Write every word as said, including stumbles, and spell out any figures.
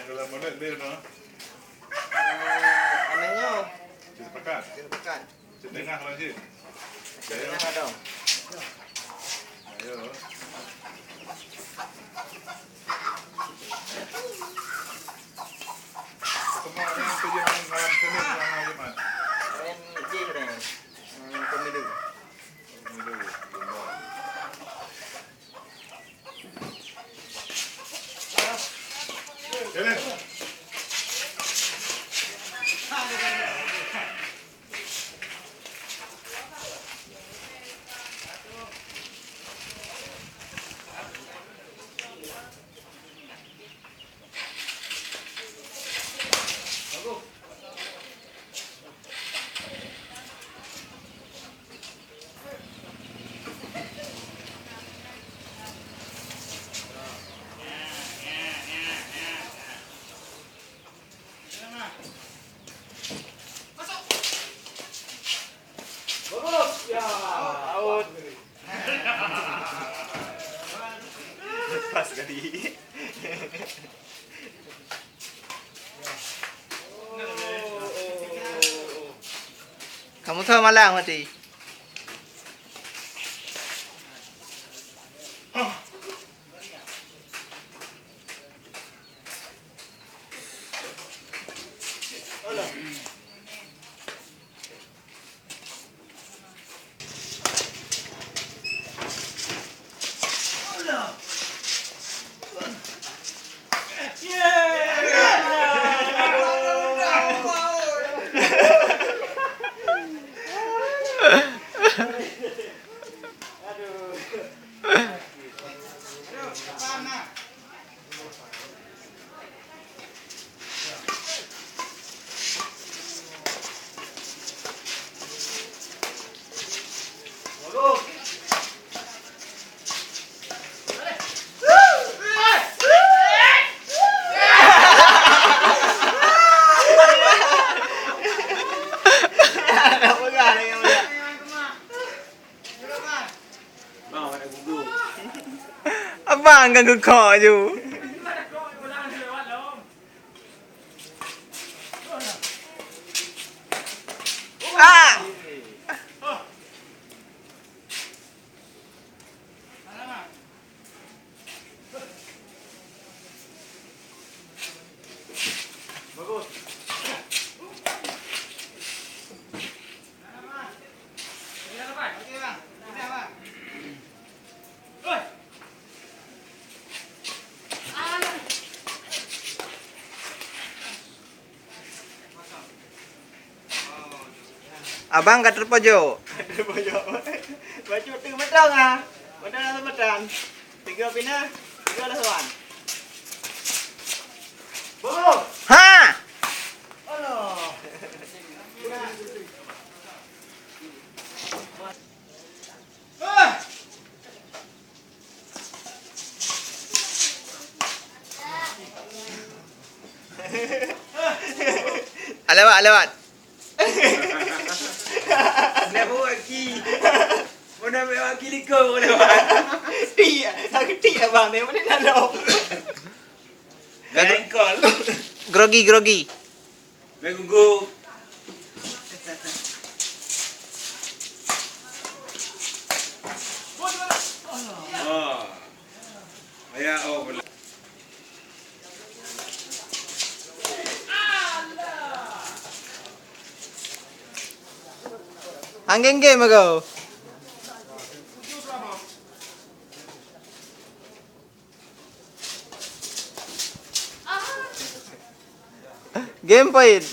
Dalam mulut dia, no? Eh, aneh nyoe. Cit pakat. Cit pakat. Cit tengah lah, cit. Cit tengah dong. Ayo. Semua ada yang tujuh malam, malam Senin, malam Jumat. Main game ni. Hmm, pemilu. Pemilu. Bagus. Ya. Out. Pas kali. Kamu tahu malang mati. Abang kan geukok ju. Ah! Abang ka teupojok. Teupojok. Bacut tu matang ah. Matang dah matang. Tiga pinah, tiga dah tuan. Boh. Ha! Alah. Ah! Alewat, alewat. Dah buat ki. Mana buat ki liko, alewat. Ti, tak keti abang ni. Mana dah lo? Engkol. Grogi, grogi. Mé gugu. Oh. Ayah, oh, belah. Anggeng-geng mego. Game point.